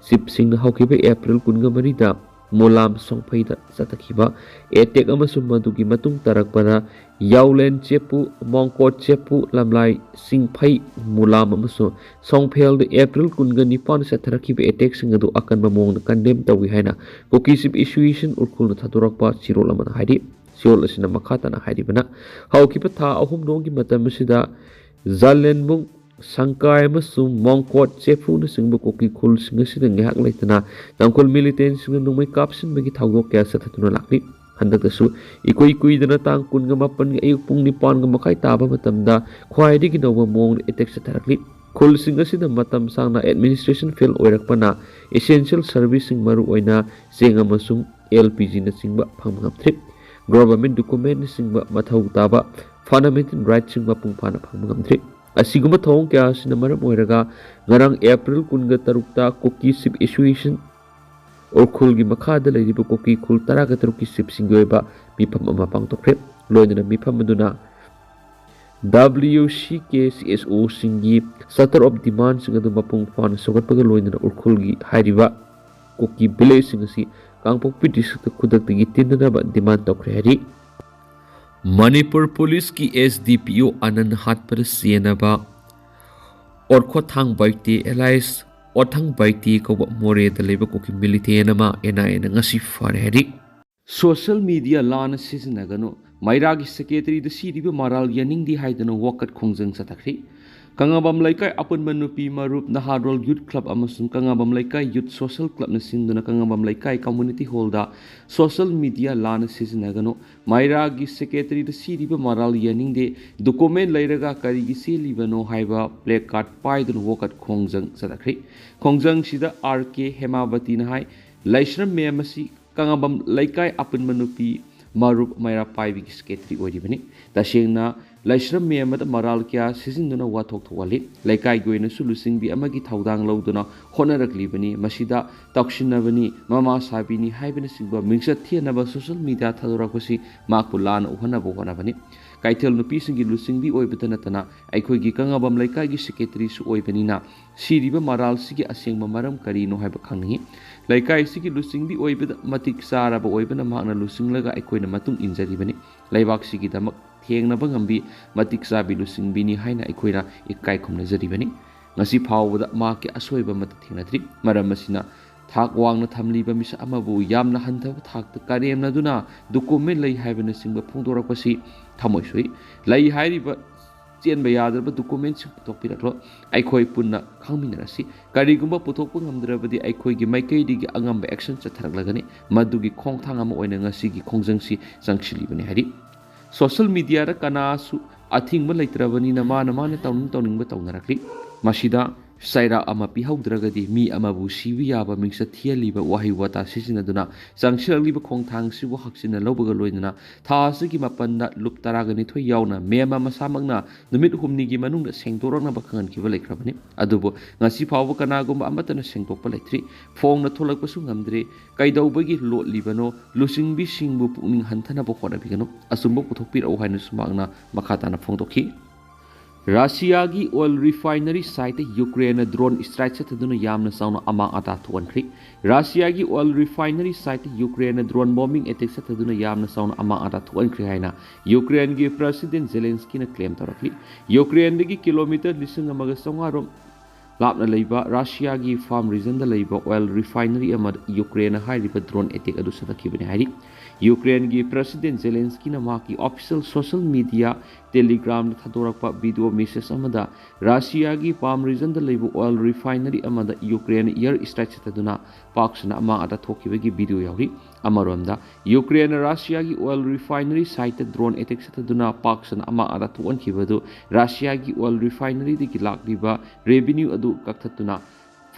chief ꯁꯤꯡꯅ ꯍꯧꯈꯤꯕ April ꯀꯨꯟꯃꯔꯤꯗ ꯃꯣꯂꯥꯝ ꯁꯣꯡꯐꯩꯗ ꯆꯠꯊꯈꯤꯕ attack ꯑꯃꯁꯨꯡ ꯃꯗꯨꯒꯤ ꯃꯇꯨꯡ ꯇꯥꯔꯛꯄꯗ ꯌꯥꯎꯂꯦꯟ ꯆꯦꯄꯨ, ꯃꯣꯡꯀꯣꯠ ꯆꯦꯄꯨ, ꯂꯝꯂꯥꯏ ꯁꯤꯡꯐꯩ, ꯃꯨꯂꯥꯝ ꯑꯃꯁꯨꯡ ꯁꯣꯡꯐꯦꯜꯗ April ꯀꯨꯟꯒ ꯅꯤꯄꯥꯟꯗ ꯆꯠꯊꯔꯛꯈꯤꯕ attack ꯁꯤꯡ ꯑꯗꯨ ꯑꯀꯟꯕ ꯃꯑꯣꯡꯗ condemn ꯇꯧꯏ ꯍꯥꯏꯅ ꯀꯨꯀꯤ chief association ꯎꯈ꯭ꯔꯨꯜꯅ ꯊꯥꯗꯣꯔꯛꯄ ꯆꯦꯔꯣꯜ ꯑꯃꯅ ꯍꯥꯏꯔꯤ꯫ ꯆꯦꯔꯣꯜ ꯑꯁꯤꯅ ꯃꯈꯥ ꯇꯥꯅ ꯍꯥꯏꯔꯤꯕꯅ, ꯍꯧꯈꯤꯕ ꯊꯥ ꯑꯍꯨꯝ ꯔꯣꯝꯒꯤ ꯃꯇꯝ ꯑꯁꯤꯗ ꯖꯥꯂꯦꯟꯕꯨꯡ, ꯁꯪꯀꯥꯏ ꯑꯃꯁꯨꯡ ꯃꯣꯡꯀꯣꯠ ꯆꯦꯐꯨꯅꯆꯤꯡꯕ ꯀꯨꯀꯤ ꯈꯨꯜꯁꯤꯡ ꯑꯁꯤꯗ ꯉꯥꯏꯍꯥꯛ ꯂꯩꯇꯅ ꯇꯥꯡꯈꯨꯜ militant ꯁꯤꯡꯅ ꯅꯣꯡꯃꯩ ꯀꯥꯞꯁꯤꯟꯕꯒꯤ ꯊꯧꯗꯣꯛ ꯀꯌꯥ ꯆꯠꯊꯗꯨꯅ ꯂꯥꯛꯂꯤ꯫ ꯍꯟꯗꯛꯇꯁꯨ ꯏꯀꯨꯏ ꯀꯨꯏꯗꯅ ꯇꯥꯡ ꯀꯨꯟꯒ ꯃꯥꯄꯟꯒꯤ ꯑꯌꯨꯛ ꯄꯨꯡ ꯅꯤꯄꯥꯟꯒ ꯃꯈꯥꯏ ꯇꯥꯕ ꯃꯇꯝꯗ ꯈ꯭ꯋꯥꯏꯗꯒꯤ ꯅꯧꯕ ꯃꯑꯣꯡꯗ attack ꯆꯠꯊꯔꯛꯂꯤ꯫ ꯈꯨꯜꯁꯤꯡ ꯑꯁꯤꯗ ꯃꯇꯝ ꯁꯥꯡꯅ administration fail ꯑꯣꯏꯔꯛꯄꯅ essential service ꯁꯤꯡ, ꯃꯔꯨꯑꯣꯏꯅ ꯆꯦꯡ ꯑꯃꯁꯨꯡ L P G ꯅꯆꯤꯡꯕ ꯐꯪꯕ ꯉꯝꯗ꯭ꯔꯤ꯫ Government document ꯅꯆꯤꯡꯕ ꯃꯊꯧ ꯇꯥꯕ fundamental right ꯁꯤꯡ ꯃꯄꯨꯡ ꯐꯥꯅ ꯐꯪꯕ ꯉꯝꯗ꯭ꯔꯤ꯫ ꯑꯁꯤꯒꯨꯝꯕ ꯊꯧꯑꯣꯡ ꯀꯌꯥ ꯑꯁꯤꯅ ꯃꯔꯝ ꯑꯣꯏꯔꯒ ꯉꯔꯥꯡ April ꯀꯨꯟꯒ ꯇꯔꯨꯛꯇ ꯀꯨꯀꯤ chief association ꯎꯈ꯭ꯔꯨꯜꯒꯤ ꯃꯈꯥꯗ ꯂꯩꯔꯤꯕ ꯀꯨꯀꯤ ꯈꯨꯜ ꯇꯔꯥꯒ ꯇꯔꯨꯛꯀꯤ chief ꯁꯤꯡꯒꯤ ꯑꯣꯏꯕ ꯃꯤꯐꯝ ꯑꯃ ꯄꯥꯡꯊꯣꯛꯈ꯭ꯔꯦ꯫ ꯂꯣꯏꯅꯅ ꯃꯤꯐꯝ ꯑꯗꯨꯅ W C K C S O ꯁꯤꯡꯒꯤ charter of demand ꯁꯤꯡ ꯑꯗꯨ ꯃꯄꯨꯡ ꯐꯥꯅ ꯁꯧꯒꯠꯄꯒ ꯂꯣꯏꯅꯅ ꯎꯈ꯭ꯔꯨꯜꯒꯤ ꯍꯥꯏꯔꯤꯕ ꯀꯨꯀꯤ village ꯁꯤꯡ ꯑꯁꯤ ꯀꯥꯡꯄꯣꯛꯄꯤ district ꯇ ꯈꯨꯗꯛꯇꯒꯤ ꯇꯤꯟꯅꯅꯕ demand ꯇꯧꯈ꯭ꯔꯦ ꯍꯥꯏꯔꯤ꯫ ꯃꯅꯤꯄꯨꯔ police ꯀꯤ S D P O ꯑꯅꯟ ꯍꯥꯠꯄꯗ ꯆꯦꯟꯅꯕ ꯑꯣꯔꯈꯣꯊꯥꯡ Baite alias ꯑꯣꯊꯥꯡ Baite ꯀꯧꯕ ꯃꯣꯔꯦꯗ ꯂꯩꯕ ꯀꯨꯀꯤ militant ꯑꯃ N I A ꯅ ꯉꯁꯤ ꯐꯥꯔꯦ ꯍꯥꯏꯔꯤ꯫ Social media ꯂꯥꯟꯅ ꯁꯤꯖꯤꯟꯅꯒꯅꯨ꯫ ꯃꯩꯔꯥꯒꯤ secretary ꯗ ꯁꯤꯔꯤꯕ ꯃꯔꯥꯜ ꯌꯥꯅꯤꯡꯗꯦ ꯍꯥꯏꯗꯨꯅ ꯋꯥꯀꯠ ꯈꯣꯡꯖꯪ ꯆꯠꯊꯈ꯭ꯔꯤ꯫ ꯀꯪꯂꯥꯕꯝ ꯂꯩꯀꯥꯏ ꯑꯄꯨꯟꯕ ꯅꯨꯄꯤ ꯃꯔꯨꯞ ꯅꯍꯥꯔꯣꯜ ꯌꯨꯠ ꯀ꯭ꯂꯕ ꯑꯃꯁꯨꯡ ꯀꯪꯂꯥꯕꯝ ꯂꯩꯀꯥꯏ ꯌꯨꯠ ꯁꯣꯁꯦꯜ ꯀ꯭ꯂꯕꯅ ꯁꯤꯟꯗꯨꯅ ꯀꯪꯂꯥꯕꯝ ꯂꯩꯀꯥꯏ ꯀꯝꯃꯨꯅꯤꯇꯤ ꯍꯣꯜꯗ ꯁꯣꯁꯦꯜ ꯃꯤꯗꯤꯌꯥ ꯂꯥꯟꯅ ꯁꯤꯖꯤꯟꯅꯒꯅꯨ, ꯃꯩꯔꯥꯒꯤ ꯁꯦꯀ꯭ꯔꯦꯇꯔꯤꯗ ꯁꯤꯔꯤꯕ ꯃꯔꯥꯜ ꯌꯥꯅꯤꯡꯗꯦ, ꯗꯣꯀꯨꯃꯦꯟ ꯂꯩꯔꯒ ꯀꯔꯤꯒꯤ ꯆꯦꯜꯂꯤꯕꯅꯣ ꯍꯥꯏꯕ ꯄ꯭ꯂꯦ ꯀꯥꯔꯗ ꯄꯥꯏꯗꯨꯅ ꯋꯥꯀꯠ ꯈꯣꯡꯖꯪ ꯆꯠꯊꯈ꯭ꯔꯤ꯫ ꯈꯣꯡꯖꯪꯁꯤꯗ ꯑꯥꯔ ꯀꯦ ꯍꯦꯃꯥꯕꯇꯤꯅ ꯍꯥꯏ, ꯂꯥꯏꯁ꯭ꯔꯝ ꯃꯦꯝ ꯑꯁꯤ ꯀꯪꯂꯥꯕꯝ ꯂꯩꯀꯥꯏ ꯑꯄꯨꯟꯕ ꯅꯨꯄꯤ ꯃꯔꯨꯞ ꯃꯩꯔꯥ ꯄꯥꯏꯕꯤꯒꯤ ꯁꯦꯀ꯭ꯔꯦꯇꯔꯤ ꯑꯣꯏꯔꯤꯕꯅꯤ꯫ ꯇꯁꯦꯡꯅ ꯂꯥꯏꯁ꯭ꯔꯝ ꯃꯦꯝ ꯑꯃꯗ ꯃꯔꯥꯜ ꯀꯌꯥ ꯁꯤꯖꯤꯟꯗꯨꯅ ꯋꯥꯊꯣꯛ ꯊꯣꯛꯍꯜꯂꯤ꯫ ꯂꯩꯀꯥꯏꯒꯤ ꯑꯣꯏꯅꯁꯨ ꯂꯨꯆꯤꯡꯕꯤ ꯑꯃꯒꯤ ꯊꯧꯗꯥꯡ ꯂꯧꯗꯨꯅ ꯍꯣꯠꯅꯔꯛꯂꯤꯕꯅꯤ꯫ ꯃꯁꯤꯗ ꯇꯧꯁꯤꯟꯅꯕꯅꯤ, ꯃꯃꯥ ꯁꯥꯕꯤꯅꯤ ꯍꯥꯏꯕꯅꯆꯤꯡꯕ ꯃꯤꯡꯆꯠ ꯊꯤꯍꯟꯅꯕ ꯁꯣꯁꯦꯜ ꯃꯤꯗꯤꯌꯥ ꯊꯥꯗꯣꯔꯛꯄꯁꯤ ꯃꯍꯥꯛꯄꯨ ꯂꯥꯟꯅ ꯎꯍꯟꯅꯕ ꯍꯣꯠꯅꯕꯅꯤ꯫ ꯀꯩꯊꯦꯜ ꯅꯨꯄꯤꯁꯤꯡꯒꯤ ꯂꯨꯆꯤꯡꯕꯤ ꯑꯣꯏꯕꯇ ꯅꯠꯇꯅ ꯑꯩꯈꯣꯏꯒꯤ ꯀꯪꯂꯥꯕꯝ ꯂꯩꯀꯥꯏꯒꯤ ꯁꯦꯀ꯭ꯔꯦꯇꯔꯤꯁꯨ ꯑꯣꯏꯕꯅꯤꯅ ꯁꯤꯔꯤꯕ ꯃꯔꯥꯜꯁꯤꯒꯤ ꯑꯁꯦꯡꯕ ꯃꯔꯝ ꯀꯔꯤꯅꯣ ꯍꯥꯏꯕ ꯈꯪꯅꯤꯡꯏ꯫ ꯂꯩꯀꯥꯏꯁꯤꯒꯤ ꯂꯨꯆꯤꯡꯕꯤ ꯑꯣꯏꯕꯗ ꯃꯇꯤꯛ ꯆꯥꯔꯕ ꯑꯣꯏꯕꯅ ꯃꯍꯥꯛꯅ ꯂꯨꯆꯤꯡꯂꯒ ꯑꯩꯈꯣꯏꯅ ꯃꯇꯨꯡ ꯏꯟꯖꯔꯤꯕꯅꯤ꯫ ꯂꯩꯕꯥꯛꯁꯤꯒꯤꯗꯃꯛ ꯊꯦꯡꯅꯕ ꯉꯝꯕꯤ ꯃꯇꯤꯛ ꯆꯥꯕꯤ ꯂꯨꯆꯤꯡꯕꯤꯅꯤ ꯍꯥꯏꯅ ꯑꯩꯈꯣꯏꯅ ꯏꯀꯥꯏ ꯈꯨꯝꯅꯖꯔꯤꯕꯅꯤ꯫ ꯉꯁꯤ ꯐꯥꯎꯕꯗ ꯃꯍꯥꯛꯀꯤ ꯑꯁꯣꯏꯕ ꯑꯃꯠꯇ ꯊꯦꯡꯅꯗ꯭ꯔꯤ꯫ ꯃꯔꯝ ꯑꯁꯤꯅ ꯊꯥꯛ ꯋꯥꯡꯅ ꯊꯝꯂꯤꯕ ꯃꯤꯁꯛ ꯑꯃꯕꯨ ꯌꯥꯝꯅ ꯍꯟꯊꯕ ꯊꯥꯛꯇ ꯀꯔꯦꯝꯅꯗꯨꯅ ꯗꯣꯀꯨꯃꯦꯟ ꯂꯩ ꯍꯥꯏꯕꯅꯆꯤꯡꯕ ꯐꯣꯡꯗꯣꯔꯛꯄꯁꯤ ꯊꯃꯣꯏ ꯁꯣꯛꯏ꯫ ꯂꯩ ꯍꯥꯏꯔꯤꯕ ꯆꯦꯟꯕ ꯌꯥꯗ꯭ꯔꯕ ꯗꯣꯀꯨꯃꯦꯟꯁꯤꯡ ꯄꯨꯊꯣꯛꯄꯤꯔꯛꯂꯣ꯫ ꯑꯩꯈꯣꯏ ꯄꯨꯟꯅ ꯈꯪꯃꯤꯟꯅꯔꯁꯤ꯫ ꯀꯔꯤꯒꯨꯝꯕ ꯄꯨꯊꯣꯛꯄ ꯉꯝꯗ꯭ꯔꯕꯗꯤ ꯑꯩꯈꯣꯏꯒꯤ ꯃꯥꯏꯀꯩꯗꯒꯤ ꯑꯉꯝꯕ ꯑꯦꯛꯁꯟ ꯆꯠꯊꯔꯛꯂꯒꯅꯤ꯫ ꯃꯗꯨꯒꯤ ꯈꯣꯡꯊꯥꯡ ꯑꯃ ꯑꯣꯏꯅ ꯉꯁꯤꯒꯤ ꯈꯣꯡꯖꯪꯁꯤ ꯆꯪꯁꯤꯜꯂꯤꯕꯅꯤ ꯍꯥꯏꯔꯤ꯫ ꯁꯣꯁꯦꯜ ꯃꯤꯗꯤꯌꯥꯗ ꯀꯅꯥꯁꯨ ꯑꯊꯤꯡꯕ ꯂꯩꯇ꯭ꯔꯕꯅꯤꯅ ꯃꯥꯅ ꯃꯥꯅ ꯇꯧꯅꯤꯡ ꯇꯧꯅꯤꯡꯕ ꯇꯧꯅꯔꯛꯂꯤ꯫ ꯃꯁꯤꯗ ꯆꯩꯔꯥꯛ ꯑꯃ ꯄꯤꯍꯧꯗ꯭ꯔꯒꯗꯤ ꯃꯤ ꯑꯃꯕꯨ ꯁꯤꯕ ꯌꯥꯕ ꯃꯤꯡꯆꯠ ꯊꯤꯍꯜꯂꯤꯕ ꯋꯥꯍꯩ ꯋꯥꯇꯥ ꯁꯤꯖꯤꯟꯅꯗꯨꯅ ꯆꯪꯁꯤꯜꯂꯛꯂꯤꯕ ꯈꯣꯡꯊꯥꯡꯁꯤꯕꯨ ꯍꯛꯆꯤꯟꯅ ꯂꯧꯕꯒ ꯂꯣꯏꯅꯅ ꯊꯥ ꯑꯁꯤꯒꯤ ꯃꯥꯄꯟꯗ ꯂꯨꯞ ꯇꯔꯥꯒ ꯅꯤꯊꯣꯏ ꯌꯥꯎꯅ ꯃꯦꯝ ꯃꯁꯥꯃꯛꯅ ꯅꯨꯃꯤꯠ ꯍꯨꯝꯅꯤꯒꯤ ꯃꯅꯨꯡꯗ ꯁꯦꯡꯗꯣꯔꯛꯅꯕ ꯈꯪꯍꯟꯈꯤꯕ ꯂꯩꯈ꯭ꯔꯕꯅꯤ꯫ ꯑꯗꯨꯕꯨ ꯉꯁꯤ ꯐꯥꯎꯕ ꯀꯅꯥꯒꯨꯝꯕ ꯑꯃꯠꯇꯅ ꯁꯦꯡꯗꯣꯛꯄ ꯂꯩꯇ꯭ꯔꯤ꯫ ꯐꯣꯡꯅ ꯊꯣꯛꯂꯛꯄꯁꯨ ꯉꯝꯗ꯭ꯔꯤ꯫ ꯀꯩꯗꯧꯕꯒꯤ ꯂꯣꯠꯂꯤꯕꯅꯣ? ꯂꯨꯆꯤꯡꯕꯤꯁꯤꯡꯕꯨ ꯄꯨꯛꯅꯤꯡ ꯍꯟꯊꯅꯕ ꯍꯣꯠꯅꯕꯤꯒꯅꯨ꯫ ꯑꯆꯨꯝꯕ ꯄꯨꯊꯣꯛꯄꯤꯔꯛꯎ ꯍꯥꯏꯅꯁꯨ ꯃꯍꯥꯛꯅ ꯃꯈꯥ ꯇꯥꯅ ꯐꯣꯡꯗꯣꯛꯈꯤ꯫ ꯔꯁꯤꯌꯥꯒꯤ ꯑꯣꯏꯜ ꯔꯤꯐꯥꯏꯅꯔꯤ ꯁꯥꯏꯠꯇ ꯌꯨꯀ꯭ꯔꯦꯟꯅ ꯗ꯭ꯔꯣꯟ ꯁ꯭ꯇ꯭ꯔꯥꯏꯛ ꯆꯠꯊꯗꯨꯅ ꯌꯥꯝꯅ ꯆꯥꯎꯅ ꯑꯃꯥꯡ ꯑꯇꯥ ꯊꯣꯛꯍꯟꯈ꯭ꯔꯤ꯫ ꯔꯁꯤꯌꯥꯒꯤ ꯑꯣꯏꯜ ꯔꯤꯐꯥꯏꯅꯔꯤ ꯁꯥꯏꯠꯇ ꯌꯨꯀ꯭ꯔꯦꯟꯅ ꯗ꯭ꯔꯣꯟ ꯕꯣꯝꯕꯤꯡ ꯑꯦꯇꯦꯛ ꯆꯠꯊꯗꯨꯅ ꯌꯥꯝꯅ ꯆꯥꯎꯅ ꯑꯃꯥꯡ ꯑꯇꯥ ꯊꯣꯛꯍꯟꯈ꯭ꯔꯦ ꯍꯥꯏꯅ ꯌꯨꯀ꯭ꯔꯦꯟꯒꯤ ꯄ꯭ꯔꯁꯤꯗꯦꯟ ꯖꯦꯂꯦꯟꯁꯀꯤꯅ ꯀ꯭ꯂꯦꯝ ꯇꯧꯔꯛꯂꯤ꯫ ꯌꯨꯀ꯭ꯔꯦꯟꯗꯒꯤ ꯀꯤꯂꯣꯃꯤꯇꯔ ꯂꯤꯁꯤꯡ ꯑꯃꯒ ꯆꯥꯝꯃꯉꯥ ꯔꯣꯝ ꯂꯥꯞꯅ ꯂꯩꯕ ꯔꯁꯤꯌꯥꯒꯤ ꯐꯥꯔꯝ ꯔꯤꯖꯟꯗ ꯂꯩꯕ ꯑꯣꯏꯜ ꯔꯤꯐꯥꯏꯅꯔꯤ ꯑꯃꯗ ꯌꯨꯀ꯭ꯔꯦꯟꯅ ꯍꯥꯏꯔꯤꯕ ꯗ꯭ꯔꯣꯟ ꯑꯦꯇꯦꯛ ꯑꯗꯨ ꯆꯠꯊꯈꯤꯕꯅꯤ ꯍꯥꯏꯔꯤ꯫ ꯌꯨꯀ꯭ꯔꯦꯟꯒꯤ ꯄ꯭ꯔꯦꯁꯤꯗꯦꯟ ꯖꯦꯂꯦꯟꯁꯀꯤꯅ ꯃꯍꯥꯛꯀꯤ ꯑꯣꯐꯤꯁꯤꯌꯦꯜ ꯁꯣꯁꯤꯌꯦꯜ ꯃꯤꯗꯤꯌꯥ Telegram-ꯗ ꯊꯥꯗꯣꯔꯛꯄ ꯚꯤꯗꯤꯑꯣ ꯃꯦꯁꯦꯖ ꯑꯃꯗ ꯔꯁꯤꯌꯥꯒꯤ ꯄꯥꯝ ꯔꯤꯖꯟꯗ ꯂꯩꯕ ꯑꯣꯏꯜ ꯔꯤꯐꯥꯏꯅꯔꯤ ꯑꯃꯗ ꯌꯨꯀ꯭ꯔꯦꯟꯅ ꯏꯌꯔ ꯏꯁꯇ꯭ꯔꯥꯏꯛ ꯆꯠꯊꯗꯨꯅ ꯄꯥꯛ ꯁꯟꯅ ꯑꯃꯥꯡ ꯑꯇꯥ ꯊꯣꯛꯈꯤꯕꯒꯤ ꯚꯤꯗꯤꯑꯣ ꯌꯥꯎꯔꯤ꯫ ꯑꯃꯔꯣꯝꯗ, ꯌꯨꯀ꯭ꯔꯦꯟꯅ ꯔꯁꯤꯌꯥꯒꯤ ꯑꯣꯏꯜ ꯔꯤꯐꯥꯏꯅꯔꯤ ꯁꯥꯏꯠꯇ ꯗ꯭ꯔꯣꯟ ꯑꯦꯇꯦꯛ ꯆꯠꯊꯗꯨꯅ ꯄꯥꯛ ꯁꯟꯅ ꯑꯃꯥꯡ ꯑꯇꯥ ꯊꯣꯛꯍꯟꯈꯤꯕ ꯑꯗꯨ ꯔꯁꯤꯌꯥꯒꯤ ꯑꯣꯏꯜ ꯔꯤꯐꯥꯏꯅꯔꯤꯗꯒꯤ ꯂꯥꯛꯂꯤꯕ ꯔꯦꯚꯤꯅ꯭ꯌꯨ ꯑꯗꯨ ꯀꯛꯊꯠꯇꯨꯅ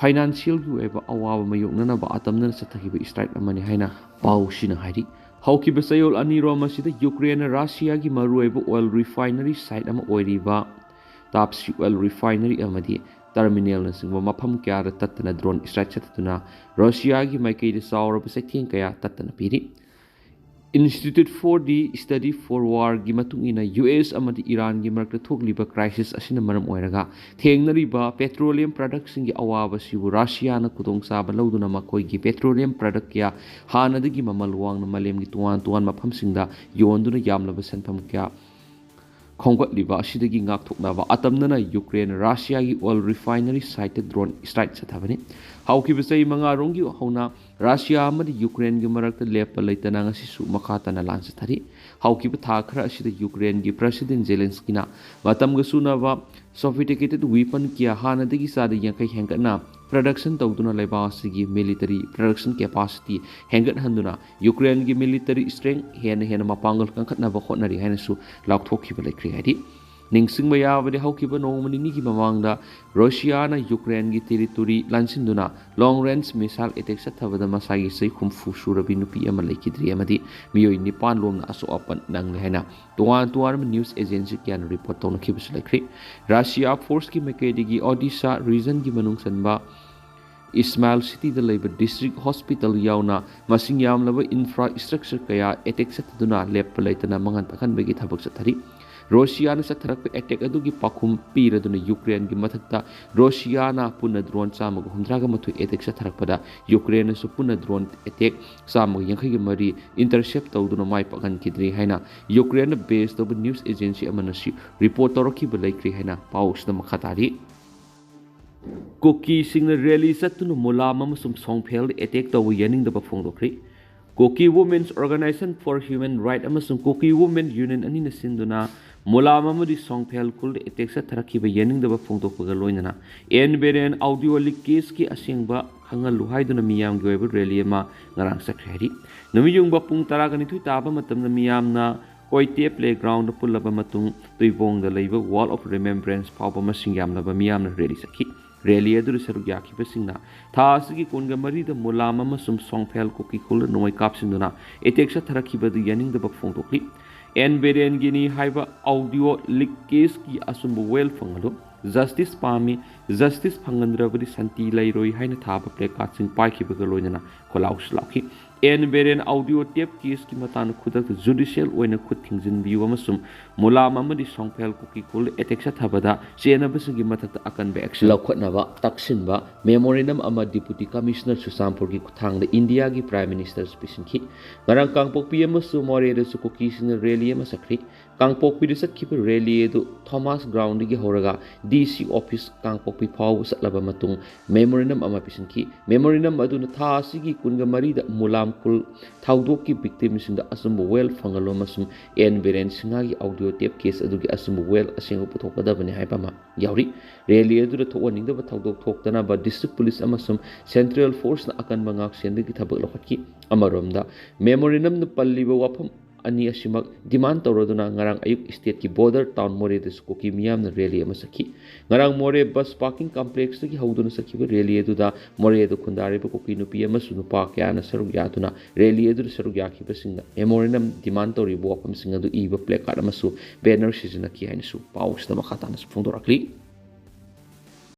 ꯐꯥꯏꯅꯥꯟꯁꯤꯌꯦꯜꯒꯤ ꯑꯣꯏꯕ ꯑꯋꯥꯕ ꯃꯥꯌꯣꯛꯅꯅꯕ ꯑꯇꯝꯅꯅ ꯆꯠꯊꯈꯤꯕ ꯏꯁꯇ꯭ꯔꯥꯏꯛ ꯑꯃꯅꯤ ꯍꯥꯏꯅ ꯄꯥꯎꯁꯤꯅ ꯍꯥꯏꯔꯤ꯫ ꯍꯧꯈꯤꯕ ꯆꯌꯣꯜ ꯑꯅꯤꯔꯣꯝ ꯑꯁꯤꯗ ꯌꯨꯀ꯭ꯔꯦꯟꯅ ꯔꯁꯤꯌꯥꯒꯤ ꯃꯔꯨꯑꯣꯏꯕ ꯑꯣꯏꯜ ꯔꯤꯐꯥꯏꯅꯔꯤ ꯁꯥꯏꯠ ꯑꯃ ꯑꯣꯏꯔꯤꯕ ꯇꯥꯞꯁꯤ ꯑꯣꯏꯜ ꯔꯤꯐꯥꯏꯅꯔꯤ ꯑꯃꯗꯤ ꯇꯔꯃꯤꯅꯦꯜꯅꯆꯤꯡꯕ ꯃꯐꯝ ꯀꯌꯥꯗ ꯇꯠꯇꯅ ꯗ꯭ꯔꯣꯟ ꯏꯁꯇ꯭ꯔꯥꯏꯛ ꯆꯠꯊꯗꯨꯅ ꯔꯁꯤꯌꯥꯒꯤ ꯃꯥꯏꯀꯩꯗ ꯆꯥꯎꯔꯕ ꯆꯩꯊꯦꯡ ꯀꯌꯥ ꯇꯠꯇꯅ ꯄꯤꯔꯤ꯫ Institute for the Study for War-ꯒꯤ ꯃꯇꯨꯡ ꯏꯟꯅ, ꯌꯨ ꯑꯦꯁ ꯑꯃꯗꯤ ꯏꯔꯥꯟꯒꯤ ꯃꯔꯛꯇ ꯊꯣꯛꯂꯤꯕ ꯀ꯭ꯔꯥꯏꯁꯤꯁ ꯑꯁꯤꯅ ꯃꯔꯝ ꯑꯣꯏꯔꯒ ꯊꯦꯡꯅꯔꯤꯕ ꯄꯦꯇ꯭ꯔꯣꯂꯤꯌꯝ ꯄ꯭ꯔꯗꯛꯁꯤꯡꯒꯤ ꯑꯋꯥꯕꯁꯤꯕꯨ ꯔꯁꯤꯌꯥꯅ ꯈꯨꯗꯣꯡꯆꯥꯕ ꯂꯧꯗꯨꯅ ꯃꯈꯣꯏꯒꯤ ꯄꯦꯇ꯭ꯔꯣꯂꯤꯌꯝ ꯄ꯭ꯔꯗꯛ ꯀꯌꯥ ꯍꯥꯟꯅꯗꯒꯤ ꯃꯃꯜ ꯋꯥꯡꯅ ꯃꯥꯂꯦꯝꯒꯤ ꯇꯣꯉꯥꯟ ꯇꯣꯉꯥꯟꯕ ꯃꯐꯝꯁꯤꯡꯗ ꯌꯣꯟꯗꯨꯅ ꯌꯥꯝꯂꯕ ꯁꯦꯟꯐꯝ ꯀꯌꯥ ꯈꯣꯝꯒꯠꯂꯤꯕ ꯑꯁꯤꯗꯒꯤ ꯉꯥꯛꯊꯣꯛꯅꯕ ꯑꯇꯝꯅꯅ ꯌꯨꯀ꯭ꯔꯦꯟ ꯔꯁꯤꯌꯥꯒꯤ ꯑꯣꯏꯜ ꯔꯤꯐꯥꯏꯅꯔꯤ ꯁꯥꯏꯠꯇ ꯗ꯭ꯔꯣꯟ ꯏꯁꯇ꯭ꯔꯥꯏꯛ ꯆꯠꯊꯕꯅꯤ꯫ ꯍꯧꯈꯤꯕ ꯆꯍꯤ ꯃꯉꯥꯔꯣꯝꯒꯤ ꯍꯧꯅ ꯔꯁꯤꯌꯥ ꯑꯃꯗꯤ ꯌꯨꯀ꯭ꯔꯦꯟꯒꯤ ꯃꯔꯛꯇ ꯂꯦꯞꯄ ꯂꯩꯇꯅ ꯉꯁꯤꯁꯨ ꯃꯈꯥ ꯇꯥꯅ ꯂꯥꯟ ꯆꯠꯊꯔꯤ꯫ ꯍꯧꯈꯤꯕ ꯊꯥ ꯈꯔ ꯑꯁꯤꯗ ꯌꯨꯀ꯭ꯔꯦꯟꯒꯤ ꯄ꯭ꯔꯦꯁꯤꯗꯦꯟ ꯖꯦꯂꯦꯟꯁꯀꯤꯅ ꯃꯇꯝꯒ ꯆꯨꯅꯕ ꯁꯣꯐꯤꯁꯇꯤꯀꯦꯇꯦꯗ ꯋꯤꯄꯟ ꯀꯌꯥ ꯍꯥꯟꯅꯗꯒꯤ ꯆꯥꯗ ꯌꯥꯡꯈꯩ ꯍꯦꯟꯒꯠꯅ ꯄ꯭ꯔꯗꯛꯁꯟ ꯇꯧꯗꯨꯅ ꯂꯩꯕꯥꯛ ꯑꯁꯤꯒꯤ ꯃꯤꯂꯤꯇꯔꯤ ꯄ꯭ꯔꯗꯛꯁꯟ ꯀꯦꯄꯥꯁꯤꯇꯤ ꯍꯦꯟꯒꯠꯍꯟꯗꯨꯅ ꯌꯨꯀ꯭ꯔꯦꯟꯒꯤ ꯃꯤꯂꯤꯇꯔꯤ ꯏꯁꯇ꯭ꯔꯦꯡ ꯍꯦꯟꯅ ꯍꯦꯟꯅ ꯃꯄꯥꯡꯒꯜ ꯀꯟꯈꯠꯅꯕ ꯍꯣꯠꯅꯔꯤ ꯍꯥꯏꯅꯁꯨ ꯂꯥꯎꯊꯣꯛꯈꯤꯕ ꯂꯩꯈ꯭ꯔꯦ ꯍꯥꯏꯔꯤ꯫ ꯅꯤꯡꯁꯤꯡꯕ ꯌꯥꯕꯗꯤ ꯍꯧꯈꯤꯕ ꯅꯣꯡꯃ ꯅꯤꯅꯤꯒꯤ ꯃꯃꯥꯡꯗ ꯔꯁꯤꯌꯥꯅ ꯌꯨꯀ꯭ꯔꯦꯟꯒꯤ ꯇꯦꯔꯤꯇꯣꯔꯤ ꯂꯥꯟꯁꯤꯟꯗꯨꯅ ꯂꯣꯡ ꯔꯦꯟꯖ ꯃꯤꯁꯥꯏꯜ ꯑꯦꯇꯦꯛ ꯆꯠꯊꯕꯗ ꯃꯁꯥꯒꯤ ꯆꯍꯤ ꯍꯨꯝꯐꯨ ꯁꯨꯔꯕꯤ ꯅꯨꯄꯤ ꯑꯃ ꯂꯩꯈꯤꯗ꯭ꯔꯤ ꯑꯃꯗꯤ ꯃꯤꯑꯣꯏ ꯅꯤꯄꯥꯟ ꯂꯣꯝꯅ ꯑꯁꯣꯛ ꯑꯄꯟ ꯅꯪꯂꯦ ꯍꯥꯏꯅ ꯇꯣꯉꯥꯟ ꯇꯣꯉꯥꯟꯕ ꯅ꯭ꯌꯨꯁ ꯑꯦꯖꯦꯟꯁꯤ ꯀꯌꯥꯅ ꯔꯤꯄꯣꯔꯠ ꯇꯧꯅꯈꯤꯕꯁꯨ ꯂꯩꯈ꯭ꯔꯤ꯫ ꯔꯁꯤꯌꯥ ꯐꯣꯔꯁꯀꯤ ꯃꯥꯏꯀꯩꯗꯒꯤ ꯑꯣꯗꯤꯁꯥ ꯔꯤꯖꯟꯒꯤ ꯃꯅꯨꯡ ꯆꯟꯕ ꯏꯁꯃꯥꯏꯜ ꯁꯤꯇꯤꯗ ꯂꯩꯕ ꯗꯤꯁꯇ꯭ꯔꯤꯛ ꯍꯣꯁꯄꯤꯇꯥꯜ ꯌꯥꯎꯅ ꯃꯁꯤꯡ ꯌꯥꯝꯂꯕ ꯏꯟꯐ꯭ꯔꯥꯁ꯭ꯇ꯭ꯔꯛꯆꯔ ꯀꯌꯥ ꯑꯦꯇꯦꯛ ꯆꯠꯊꯗꯨꯅ ꯂꯦꯞꯄ ꯂꯩꯇꯅ ꯃꯉꯥꯟ ꯇꯥꯍꯟꯕꯒꯤ ꯊꯕꯛ ꯆꯠꯊꯔꯤ꯫ ꯔꯁꯤꯌꯥꯅ ꯆꯠꯊꯔꯛꯄ ꯑꯦꯇꯦꯛ ꯑꯗꯨꯒꯤ ꯄꯥꯎꯈꯨꯝ ꯄꯤꯔꯗꯨꯅ ꯌꯨꯀ꯭ꯔꯦꯟꯒꯤ ꯃꯊꯛꯇ ꯔꯁꯤꯌꯥꯅ ꯄꯨꯟꯅ ꯗ꯭ꯔꯣꯟ ꯆꯥꯝꯃꯒ ꯍꯨꯝꯗ꯭ꯔꯥꯒ ꯃꯥꯊꯣꯏ ꯑꯦꯇꯦꯛ ꯆꯠꯊꯔꯛꯄꯗ ꯌꯨꯀ꯭ꯔꯦꯟꯅꯁꯨ ꯄꯨꯟꯅ ꯗ꯭ꯔꯣꯟ ꯑꯦꯇꯦꯛ ꯆꯥꯝꯃꯒ ꯌꯥꯡꯈꯩꯒ ꯃꯔꯤ ꯏꯟꯇꯔꯁꯦꯞ ꯇꯧꯗꯨꯅ ꯃꯥꯏ ꯄꯥꯛꯍꯟꯈꯤꯗ꯭ꯔꯤ ꯍꯥꯏꯅ ꯌꯨꯀ꯭ꯔꯦꯟꯗ ꯕꯦꯁ ꯇꯧꯕ ꯅ꯭ꯌꯨꯁ ꯑꯦꯖꯦꯟꯁꯤ ꯑꯃꯅꯁꯨ ꯔꯤꯄꯣꯔꯠ ꯇꯧꯔꯛꯈꯤꯕ ꯂꯩꯈ꯭ꯔꯦ ꯍꯥꯏꯅ ꯄꯥꯎ ꯑꯁꯤꯗ ꯃꯈꯥ ꯇꯥꯔꯤ꯫ ꯀꯨꯀꯤꯁꯤꯡꯅ ꯔꯦꯂꯤ ꯆꯠꯇꯨꯅ ꯃꯨꯂꯥꯝ ꯑꯃꯁꯨꯡ ꯁꯣꯡꯐꯦꯜꯗ ꯑꯦꯇꯦꯛ ꯇꯧꯕ ꯌꯥꯅꯤꯡꯗꯕ ꯐꯣꯡꯗꯣꯛꯈ꯭ꯔꯤ꯫ Kuki Women's Organization for Human Rights ꯑꯃꯁꯨꯡ Kuki Women Union ꯑꯅꯤꯅ ꯁꯤꯟꯗꯨꯅ ꯃꯨꯂꯥꯝ ꯑꯃꯗꯤ ꯁꯣꯡꯐꯦꯜ ꯈꯨꯜꯗ ꯑꯦꯇꯦꯛ ꯆꯠꯊꯔꯛꯈꯤꯕ ꯌꯥꯅꯤꯡꯗꯕ ꯐꯣꯡꯗꯣꯛꯄꯒ ꯂꯣꯏꯅꯅ ꯑꯦꯟ ꯕꯤꯔꯦꯟ ꯑꯣꯗꯤꯑꯣ ꯂꯤꯛ ꯀꯦꯁꯀꯤ ꯑꯁꯦꯡꯕ ꯈꯪꯍꯜꯂꯨ ꯍꯥꯏꯗꯨꯅ ꯃꯤꯌꯥꯝꯒꯤ ꯑꯣꯏꯕ ꯔꯦꯂꯤ ꯑꯃ ꯉꯔꯥꯡ ꯆꯠꯈ꯭ꯔꯦ ꯍꯥꯏꯔꯤ꯫ ꯅꯨꯃꯤꯠ ꯌꯨꯡꯕ ꯄꯨꯡ ꯇꯔꯥꯒ ꯅꯤꯊꯣꯏ ꯇꯥꯕ ꯃꯇꯝꯗ ꯃꯤꯌꯥꯝꯅ ꯀꯣꯏꯇꯦ ꯄ꯭ꯂꯦꯒ꯭ꯔꯥꯎꯟꯗ ꯄꯨꯜꯂꯕ ꯃꯇꯨꯡ ꯇꯨꯏꯕꯣꯡꯗ ꯂꯩꯕ Wall of Remembrance ꯐꯥꯎꯕ ꯃꯁꯤꯡ ꯌꯥꯝꯂꯕ ꯃꯤꯌꯥꯝꯅ ꯔꯦꯂꯤ ꯆꯠꯈꯤ꯫ ꯔꯦꯂꯤ ꯑꯗꯨꯗ ꯁꯔꯨꯛ ꯌꯥꯈꯤꯕꯁꯤꯡꯅ ꯊꯥ ꯑꯁꯤꯒꯤ ꯀꯨꯟꯒ ꯃꯔꯤꯗ ꯃꯨꯂꯥꯝ ꯑꯃꯁꯨꯡ ꯁꯣꯡꯐꯦꯜ ꯀꯨꯀꯤ ꯈꯨꯜꯗ ꯅꯣꯡꯃꯩ ꯀꯥꯞꯁꯤꯟꯗꯨꯅ ꯑꯦꯇꯦꯛ ꯆꯠꯊꯔꯛꯈꯤꯕꯗꯨ ꯌꯥꯅꯤꯡꯗꯕ ꯐꯣꯡꯗꯣꯛꯂꯤ꯫ ꯑꯦꯟ ꯕꯤꯔꯦꯟꯒꯤꯅꯤ ꯍꯥꯏꯕ ꯑꯣꯗꯤꯑꯣ ꯂꯤꯛ ꯀꯦꯁꯀꯤ ꯑꯆꯨꯝꯕ ꯋꯦꯜ ꯐꯪꯍꯜꯂꯨ꯫ ꯖꯁꯇꯤꯁ ꯄꯥꯝꯃꯤ꯫ ꯖꯁꯇꯤꯁ ꯐꯪꯍꯟꯗ꯭ꯔꯕꯗꯤ ꯁꯥꯟꯇꯤ ꯂꯩꯔꯣꯏ ꯍꯥꯏꯅ ꯊꯥꯕ ꯄ꯭ꯂꯦꯀꯥꯔꯗꯁꯤꯡ ꯄꯥꯏꯈꯤꯕꯒ ꯂꯣꯏꯅꯅ ꯈꯣꯜꯂꯥꯎꯁꯨ ꯂꯥꯎꯈꯤ꯫ ꯑꯦꯟ ꯕꯤꯔꯦꯟ ꯑꯣꯗꯤꯑꯣ ꯇꯦꯞ ꯀꯦꯁꯀꯤ ꯃꯇꯥꯡꯗ ꯈꯨꯗꯛꯇ ꯖꯨꯗꯤꯁꯤꯌꯦꯜ ꯑꯣꯏꯅ ꯈꯨꯠ ꯊꯤꯡꯖꯤꯟꯕꯤꯌꯨ ꯑꯃꯁꯨꯡ ꯃꯨꯂꯥꯝ ꯑꯃꯗꯤ ꯁꯣꯡꯐꯦꯜ ꯀꯨꯀꯤ ꯈꯨꯜ ꯑꯦꯇꯦꯛ ꯆꯠꯊꯕꯗ ꯆꯦꯟꯅꯕꯁꯤꯡꯒꯤ ꯃꯊꯛꯇ ꯑꯀꯟꯕ ꯑꯦꯛꯁꯟ ꯂꯧꯈꯠꯅꯕ ꯇꯛꯁꯤꯟꯕ ꯃꯦꯃꯣꯔꯦꯟꯗꯝ ꯑꯃ ꯗꯤꯄꯨꯇꯤ ꯀꯃꯤꯁꯅꯔ ꯆꯨꯔꯆꯥꯟꯄꯨꯔꯒꯤ ꯈꯨꯠꯊꯥꯡꯗ ꯏꯟꯗꯤꯌꯥꯒꯤ ꯄ꯭ꯔꯥꯏꯝ ꯃꯤꯅꯤꯁꯇꯔꯁꯨ ꯄꯤꯁꯤꯟꯈꯤ꯫ ꯉꯔꯥꯡ ꯀꯥꯡꯄꯣꯛꯄꯤ ꯑꯃꯁꯨꯡ ꯃꯣꯔꯦꯗꯁꯨ ꯀꯨꯀꯤꯁꯤꯡꯅ ꯔꯦꯂꯤ ꯑꯃ ꯆꯠꯈ꯭ꯔꯤ꯫ ꯀꯥꯡꯄꯣꯛꯄꯤꯗ ꯆꯠꯈꯤꯕ ꯔꯦꯂꯤ ꯑꯗꯨ ꯊꯣꯃꯥꯁ ꯒ꯭ꯔꯥꯎꯟꯗꯒꯤ ꯍꯧꯔꯒ ꯗꯤ ꯁꯤ ꯑꯣꯐꯤꯁ ꯀꯥꯡꯄꯣꯛꯄꯤ ꯐꯥꯎꯕ ꯆꯠꯂꯕ ꯃꯇꯨꯡ ꯃꯦꯃꯣꯔꯦꯟꯗꯝ ꯑꯃ ꯄꯤꯁꯤꯟꯈꯤ꯫ ꯃꯦꯃꯣꯔꯦꯟꯗꯝ ꯑꯗꯨꯅ ꯊꯥ ꯑꯁꯤꯒꯤ ꯀꯨꯟꯒ ꯃꯔꯤꯗ ꯃꯨꯂꯥꯝ ꯈꯨꯜ ꯊꯧꯗꯣꯛꯀꯤ ꯚꯤꯛꯇꯤꯝꯁꯤꯡꯗ ꯑꯆꯨꯝꯕ ꯋꯦꯜ ꯐꯪꯍꯜꯂꯨ ꯑꯃꯁꯨꯡ ꯑꯦꯟ ꯕꯤꯔꯦꯟ ꯁꯤꯡꯍꯒꯤ ꯑꯣꯗꯤꯑꯣ ꯇꯦꯞ ꯀꯦꯁ ꯑꯗꯨꯒꯤ ꯑꯆꯨꯝꯕ ꯋꯦꯜ ꯑꯁꯦꯡꯕ ꯄꯨꯊꯣꯛꯀꯗꯕꯅꯤ ꯍꯥꯏꯕ ꯑꯃ ꯌꯥꯎꯔꯤ꯫ ꯔꯦꯂꯤ ꯑꯗꯨꯗ ꯊꯣꯛꯍꯟꯅꯤꯡꯗꯕ ꯊꯧꯗꯣꯛ ꯊꯣꯛꯇꯅꯕ ꯗꯤꯁꯇ꯭ꯔꯤꯛ ꯄꯨꯂꯤꯁ ꯑꯃꯁꯨꯡ ꯁꯦꯟꯇ꯭ꯔꯦꯜ ꯐꯣꯔꯁꯅ ꯑꯀꯟꯕ ꯉꯥꯛꯁꯦꯟꯗꯒꯤ ꯊꯕꯛ ꯂꯧꯈꯠꯈꯤ꯫ ꯑꯃꯔꯣꯝꯗ, ꯃꯦꯃꯣꯔꯦꯟꯗꯝꯅ ꯄꯜꯂꯤꯕ ꯋꯥꯐꯝ ꯑꯅꯤ ꯑꯁꯤꯃꯛ ꯗꯤꯃꯥꯟ ꯇꯧꯔꯗꯨꯅ ꯉꯔꯥꯡ ꯑꯌꯨꯛ ꯏꯁꯇꯦꯠꯀꯤ ꯕꯣꯔꯗꯔ ꯇꯥꯎꯟ ꯃꯣꯔꯦꯗꯁꯨ ꯀꯨꯀꯤ ꯃꯤꯌꯥꯝꯅ ꯔꯦꯂꯤ ꯑꯃ ꯆꯠꯈꯤ꯫ ꯉꯔꯥꯡ ꯃꯣꯔꯦ ꯕꯁ ꯄꯥꯔꯀꯤꯡ ꯀꯝꯄ꯭ꯂꯦꯛꯁꯇꯒꯤ ꯍꯧꯗꯨꯅ ꯆꯠꯈꯤꯕ ꯔꯦꯂꯤ ꯑꯗꯨꯗ ꯃꯣꯔꯦꯗ ꯈꯨꯟꯗꯥꯔꯤꯕ ꯀꯨꯀꯤ ꯅꯨꯄꯤ ꯑꯃꯁꯨꯡ ꯅꯨꯄꯥ ꯀꯌꯥꯅ ꯁꯔꯨꯛ ꯌꯥꯗꯨꯅ ꯔꯦꯂꯤ ꯑꯗꯨꯗ ꯁꯔꯨꯛ ꯌꯥꯈꯤꯕꯁꯤꯡꯅ ꯃꯦꯃꯣꯔꯦꯟꯗꯝ ꯗꯤꯃꯥꯟ ꯇꯧꯔꯤꯕ ꯋꯥꯐꯝꯁꯤꯡ ꯑꯗꯨ ꯏꯕ ꯄ꯭ꯂꯦꯀꯥꯔꯗ ꯑꯃꯁꯨꯡ ꯕꯦꯅꯔ ꯁꯤꯖꯤꯟꯅꯈꯤ ꯍꯥꯏꯅꯁꯨ ꯄꯥꯎꯁꯤꯗ ꯃꯈꯥ ꯇꯥꯅꯁꯨ ꯐꯣꯡꯗꯣꯔꯛꯂꯤ꯫